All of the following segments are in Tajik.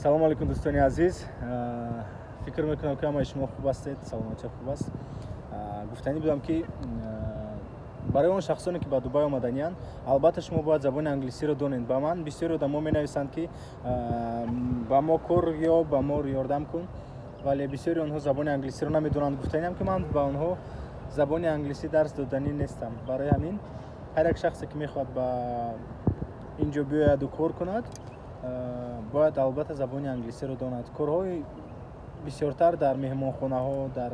Салому алейкум, дӯстони азиз. Фикр мекунам, ки ҳамаи шумо хуб ҳастед, саломатия хуб аст. Гуфтанӣ будам, ки барои он шахсоне, ки ба Дубай омаданиянд, албатта, шумо бояд забони англисиро донед. Ба ман бисёри одамо менависанд, ки ба мо кор ё ба мо ёрдам кун, вале бисёри онҳо забони англисиро намедонанд. Гуфтаниам, ки ман ба онҳо забони англисӣ дарс доданӣ нестам. Барои ҳамин ҳар як шахсе, ки мехоҳад ба ин ҷо биёяду кор кунад, бояд албатта забони англисиро донад. Корҳои бисёртар дар меҳмонхонаҳо, дар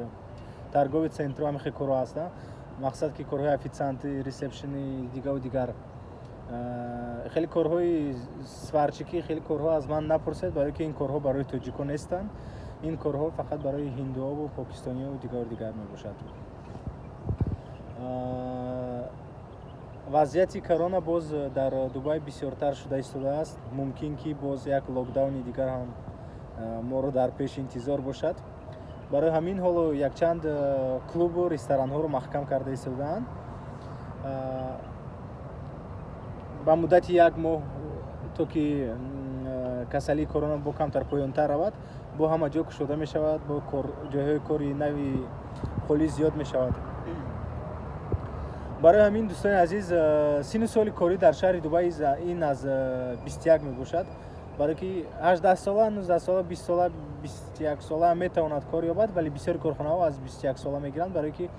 торговый центрҳо, ҳамин хел корҳо ҳастанд. Мақсад, ки корҳои официантӣ, ресепшени, дигаву дигар, хеле корҳои сварщикӣ, хеле корҳо аз ман напурсед, барои ки ин корҳо барои тоҷикон нестанд. Ин корҳо фақат барои ҳиндуову покистониёву дигару дигар мебошад. Вазъияти корона боз дар Дубай бисёртар шуда истодааст. Мумкин, ки боз як локдауни дигар ҳам моро дар пеш интизор бошад. Барои ҳамин ҳоло якчанд клубу ресторанҳоро маҳкам карда истодаанд ба муддати як моҳ, то ки касалии корона бо камтар поёнтар равад. Бо ҳама ҷо кушода мешавад, бо ҷойҳои кори нави холӣ зиёд мешавад. Барои ҳамин, дӯстони азиз, синну соли корӣ дар шаҳри Дубай ин аз 21 мебошад, барое ки 18 сола, 19 сола, 20 сола, 21 сола метавонад кор ёбад, вале бисёри корхонаҳо аз 21 сола мегиранд, барое ки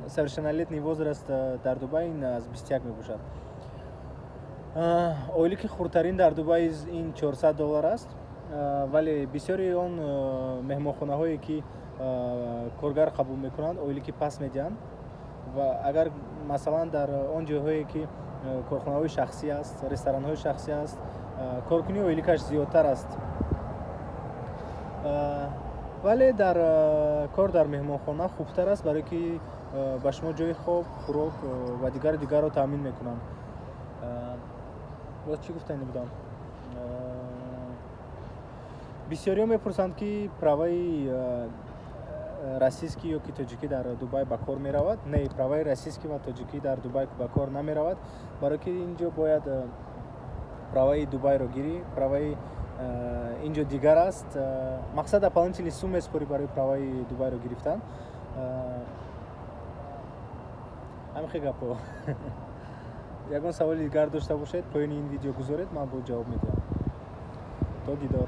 совершеннолетний возраст дар Дубай ин аз 21 мебошад. Ойлики хурдтарин дар Дубай ин 400 доллар аст, вале бисёри он меҳмонхонаҳое, ки коргар қабул мекунанд, ойлики паст медиҳанд. Ва агар, масалан, дар он ҷойҳое, ки корхонаҳои шахсӣ аст, ресторанҳои шахсӣ аст, коркунии ойликаш зиёдтар аст. Вале дар кор дар меҳмонхона хубтар аст, барое ки ба шумо ҷои хоб, хӯрок ва дигару дигарро таъмин мекунанд. Боз чӣ гуфтани будам? Бисёриҳо мепурсанд, ки праваи российский ё ки тоҷикӣ дар Дубай ба кор меравад. Не, праваи российский ва тоҷикӣ дар Дубай ба кор намеравад, барое ки ин ҷо бояд праваи Дубайро гирӣ. Праваи ин ҷо дигар аст. Мақсад, дополнительный сум месупорӣ барои праваи Дубайро гирифтан. Ҳамин хел гапҳо. Ягон саволи дигар дошта бошед, поёни ин видео гузоред, ман боз ҷавоб медиҳам. То дидор.